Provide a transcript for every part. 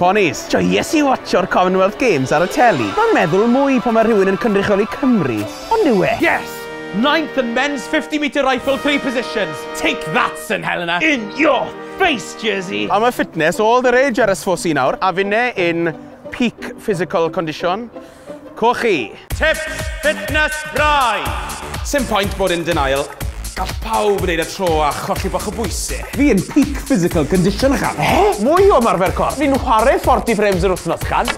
Ponies. Joies i watcho'r Commonwealth Games ar y teli. Mae'n meddwl mwy pan mae rhywun yn cynrychioli Cymru. Ond yw e? Yes! Ninth in men's 50 metre rifle, 3 positions. Take that, St Helena. In your face, Jersey! A mae fitness all the rage ar S4C nawr. A finne in peak physical condition. Cochi. Tips Fitness Brau. Sim point bod in denial. Gall pawb wneud y tro a cholli bach o bwysau. Fi yn peak physical condition, chan. Eh? Mwy o ymarfer corff. Fi'n chwarae 40 frames yr wythnos, chan.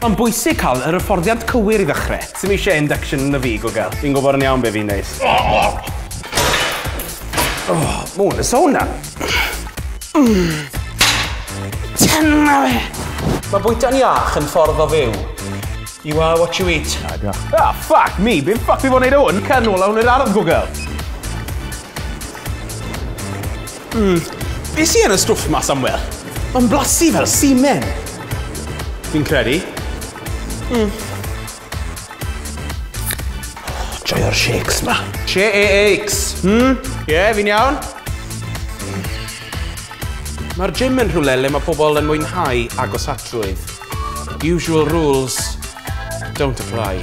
Mae'n bwysig cael yr hyfforddiant cywir i ddechrau. Sim eisiau induction yn y fi, Google. Fi'n gwybod yn iawn be fi'n neud. Oh, mae hwn yn sauna. Dyna fe. Mae bwyta'n iach yn ffordd o fyw. You are what you eat. Na, diolch. Ah, fuck me! Be fuck fi fod wneud hwn? Cer nôl lawr i'r ardd, Google. Be sy yn y stwff ma, Samuel? Mae'n blasu fel semen. Fi'n credu. Joio'r shakes ma. Shakes. Ie, fi'n iawn. Mae'r gym yn rhywle le mae pobl yn mwynhau agosatrwydd. Usual rules don't apply.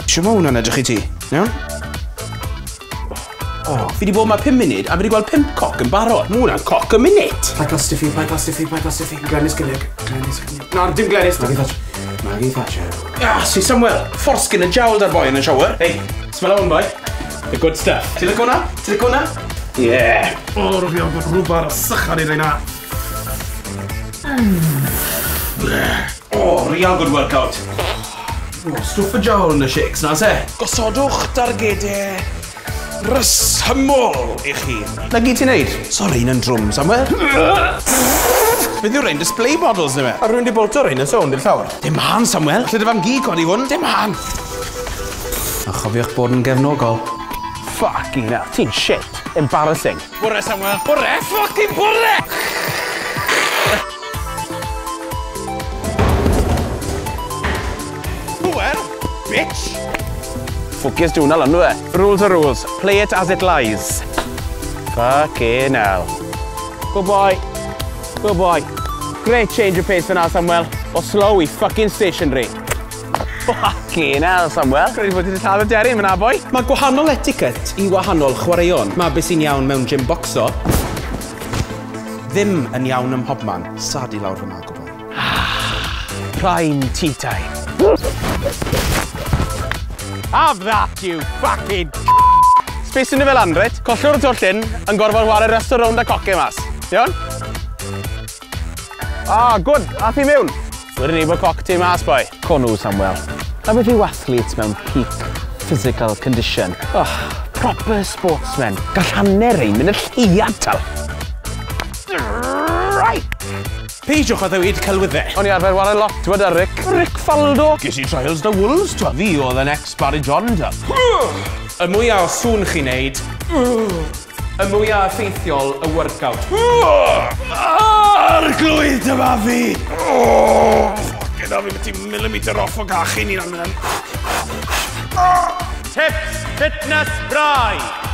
Shwt mae hwnna'n edrych i ti? Iawn? Oh, fi wedi bod yma 5 munud a fi wedi gweld 5 coc yn barod. Mae hwnna'n coc y munud. Paid cael stiffy, paid cael stiffy, paid cael stiffy. Glenys Gillig, Glenys Gillig. Na, dim Glenys. Maggie Thatcher. Maggie Thatcher. Ah, si Samuel, foreskin y jowl da'r boi yn y shower. Hey, smell hwn, boy. The good stuff. Ti'n licio hwnna? Ti'n licio hwnna? Yeah. O, rwy'n fi o'n bod rhywbeth o sychan i reina. Oh, real good workout. Oh, stwff y jowl yn y shakes na, se? Gosodwch dargedau rhesymol i chi. Na gyd ti'n neud? Sorry, un yn drwm, Samuel. Beth yw'r ein display models neu fe? A rhywun di bolto rhain yn sownd i'r llawr. Dim han, Samuel. Lle dy fam gi codi hwn? Dim han. A chofiwch bod yn gefnogol. Fucking hell, ti'n shit. Embarrassing. Bore, Samuel. Bore, fucking bore! Well, bitch. Focus di hwnna lan, nhw e. Rules are rules. Play it as it lies. Fucking hell. Good boy. Good boy. Great change of pace fyna, Samuel. O slow i fucking stationary. Fucking hell, Samuel. Credu bod ti wedi lladd y deryn fyna, boi. Mae gwahanol etiquette i wahanol chwaraeon. Mae beth sy'n iawn mewn gym bocso ddim yn iawn ym mhobman. Sad i lawr fyna, good boy. Prime tea time. Have that, you fucking Space yn y fel anreit, collwr y twll hyn yn gorfod chwarae rest o rownd a coce mas. Iawn? Ah, good, ath i mewn. Wedyn ni bod coc ti mas, boi. Conw, Samuel. Na beth yw athletes mewn peak physical condition? Oh, proper sportsmen. Gall hanner ein mynd y lleuad tal. Right! Peidiwch â ddweud celwyddau. O'n i arfer ware lot, ti'n gwbod, Rick. Rick Faldo. Ges i trials da Wolves, t'wod. Fi oedd yn ex-Barry John, ta. Y mwyaf o sŵn chi'n neud, y mwyaf effeithiol y workout. Arglwydd, dyma fi! Oh, fucking hell, fi byti millimetre off o gachu ni lan. Tips Fitness Brau.